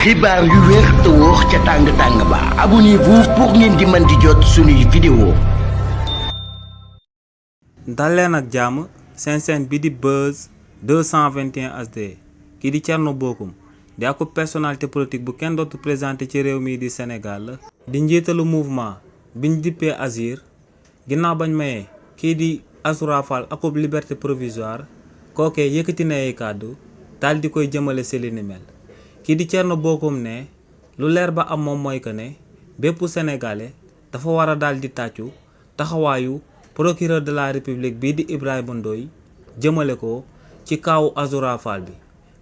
xibaar yu wér te wóor ca tàng ba abonnez-vous pour ngeen di mën di jot suñuy vidéo. dal leen ak jàmm seen chaîne bi di Buzz 221 HD kii di Thierno Bocoum di ak personnalité politique bu kenn dootu présenté ci réew mi di Sénégal di njiitalu mouvement biñ dippee Agir ginnaaw bañ mayee kii di Azoura Fall ak liberté provisoire kookee yëkkati na ay kàddu daal di koy jëmale ci li ni mel. kii di Thierno Bocoum ne lu leer ba am moom mooy que ne bépp sénégalais dafa war a daal di tàccu taxawaayu procureur de la république bii di Ibrahima Ndoye jëmale ko ci kaawu Azoura Fall bi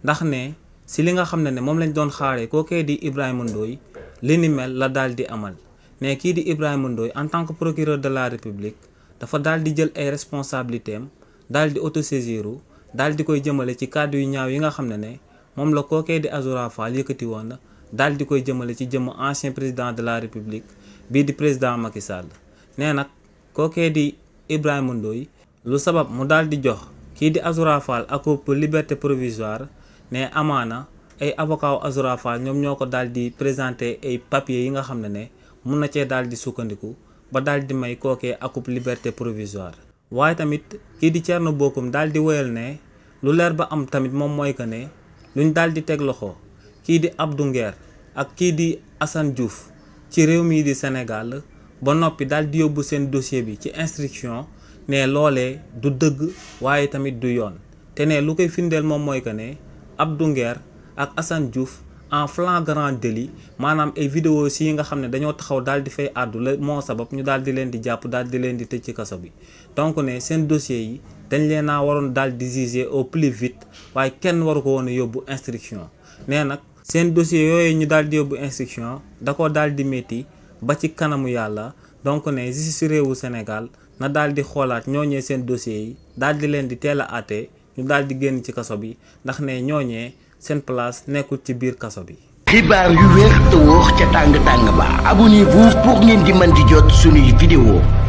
ndax ne si li nga xam ne moom lañ doon xaaree kookee di Ibrahima Ndoye li ni mel la daal di amal ne kii di Ibrahima Ndoye en tant que procureur de la république dafa daal di jël ay responsabilités am daal di autosaisiru daal di koy jëmale ci kàddu yu ñaaw yi nga xam ne moom la kookee di Azoura Fall yëkkati woon na daal di koy jëmale ci jëmm ancien président de la république bii di président Macky Sall nee nag kookee di Ibrahima Ndoye lu sabab mu daal di jox kii di Azoura Fall ak liberté provisoire ne amaana ay avocat wu Azoura Fall ñoom ñoo ko daal di présenté ay papiers yi nga xam ne mun na cee daal di sukkandiku ba daal di may kookee akub liberté provisoire. waaye tamit kii di Thierno Bocoum daal di woyal ne lu leer ba am tamit moom mooy que ne luñ daal di teg loxo kii di Abdou Nguer ak kii di Assane Diouf ci réew mii di Sénégal ba noppi daal di yóbbu seen dossier bi ci instruction ne loolee du dëgg waaye tamit du yoon te ne lu koy firndeel moom mooy que ne Abdou Nguer ak Assane Diouf en flagrant délit maanaam ay vidéo si yi nga xam ne dañoo taxaw daal di fay àddu la moo sabab ñu daal di leen di jàpp daal di leen di tëj ci kaso bi donc ne seen dossier yi dañ leen a waroon daal di juger au plus vite waaye kenn waru ko woon a yóbbu instruction nee nag seen dossier yooyu ñu daal di yóbbu instruction da ko daal di métti ba ci kanamu yàlla donc ne justice réewu Sénégal na daal di xoolaat ñooñee seen dossier yi daal di leen di teel a àtte ñu daal di génn ci kaso bi ndax ne ñooñee seen place nekkul ci biir kaso bi. xibaar yu wér te wóor ca tàng ba abonnez-vous pour ngeen di mën di jot suñuy vidéo.